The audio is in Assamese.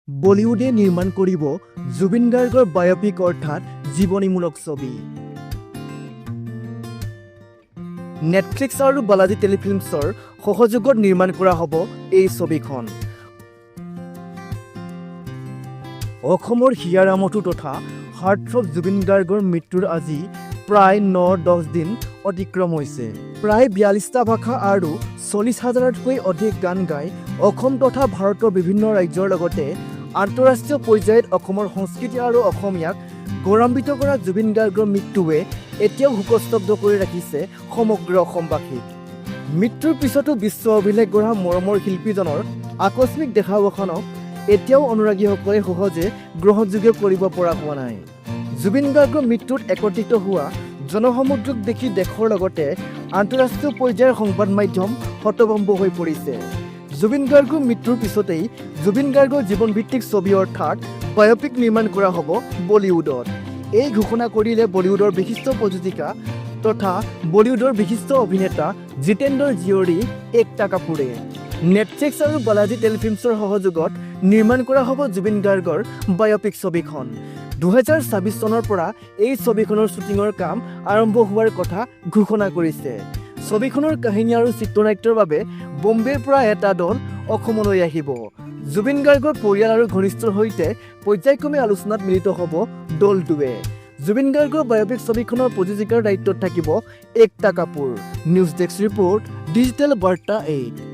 বলিউডে নিৰ্মাণ কৰিব জুবিন গাৰ্গৰ বায়'পিক, অৰ্থাৎ জীৱনীমূলক ছবি। নেটফ্লিক্স আৰু বালাজী টেলিফিল্মছৰ সহযোগত নিৰ্মাণ কৰা হ'ব এই ছবিখন। অসমৰ হিয়াৰ আমঠু তথা হাৰ্টথ্ৰব জুবিন গাৰ্গৰ মৃত্যুৰ আজি প্ৰায় 9-10 দিন অতিক্ৰম হৈছে। প্ৰায় 42টা ভাষা আৰু 40 হাজাৰতকৈ অধিক গান গাই অসম তথা ভাৰতৰ বিভিন্ন ৰাজ্যৰ লগতে আন্তঃৰাষ্ট্ৰীয় পৰ্যায়ত অসমৰ সংস্কৃতি আৰু অসমীয়াক গৌৰৱান্বিত কৰা জুবিন গাৰ্গৰ মৃত্যুৱে এতিয়াও শোকস্তব্ধ কৰি ৰাখিছে সমগ্ৰ অসমবাসীক। মৃত্যুৰ পিছতো বিশ্ব অভিলেখ গঢ়া মৰমৰ শিল্পীজনৰ আকস্মিক দেহাৱসানক এতিয়াও অনুৰাগীসকলে সহজে গ্ৰহণযোগ্য কৰিব পৰা হোৱা নাই। জুবিন গাৰ্গৰ মৃত্যুত একত্ৰিত হোৱা জনসমুদ্ৰক দেখি দেশৰ লগতে আন্তঃৰাষ্ট্ৰীয় পৰ্যায়ৰ সংবাদ মাধ্যম হতভম্ব হৈ পৰিছে। জুবিন গাৰ্গৰ মৃত্যুৰ পিছতেই জুবিন গাৰ্গৰ জীৱনভিত্তিক ছবি, অৰ্থাৎ বায়'পিক নিৰ্মাণ কৰা হ'ব বলিউডত। এই ঘোষণা কৰিলে বলিউডৰ বিশিষ্ট প্ৰযোজিকা তথা বলিউডৰ বিশিষ্ট অভিনেতা জিতেন্দ্ৰৰ জীয়ৰী একতা কাপুৰে। নেটফ্লিক্স আৰু বালাজী টেলিফিল্মছৰ সহযোগত নিৰ্মাণ কৰা হ'ব জুবিন গাৰ্গৰ বায়'পিক ছবিখন। 2026 চনৰ পৰা এই ছবিখনৰ শ্বুটিঙৰ কাম আৰম্ভ হোৱাৰ কথা ঘোষণা কৰিছে। ছবিখনৰ কাহিনী আৰু চিত্ৰনাট্যৰ বাবে বম্বেৰ পৰা এটা দল অসমলৈ আহিব। জুবিন গাৰ্গৰ পৰিয়াল আৰু ঘনিষ্ঠৰ সৈতে পৰ্যায়ক্ৰমে আলোচনাত মিলিত হ'ব দলটোৱে। জুবিন গাৰ্গৰ বায়'পিক ছবিখনৰ প্ৰযোজিকাৰ দায়িত্বত থাকিব Ekta Kapoor. News desk report, digital বাৰ্তা 8।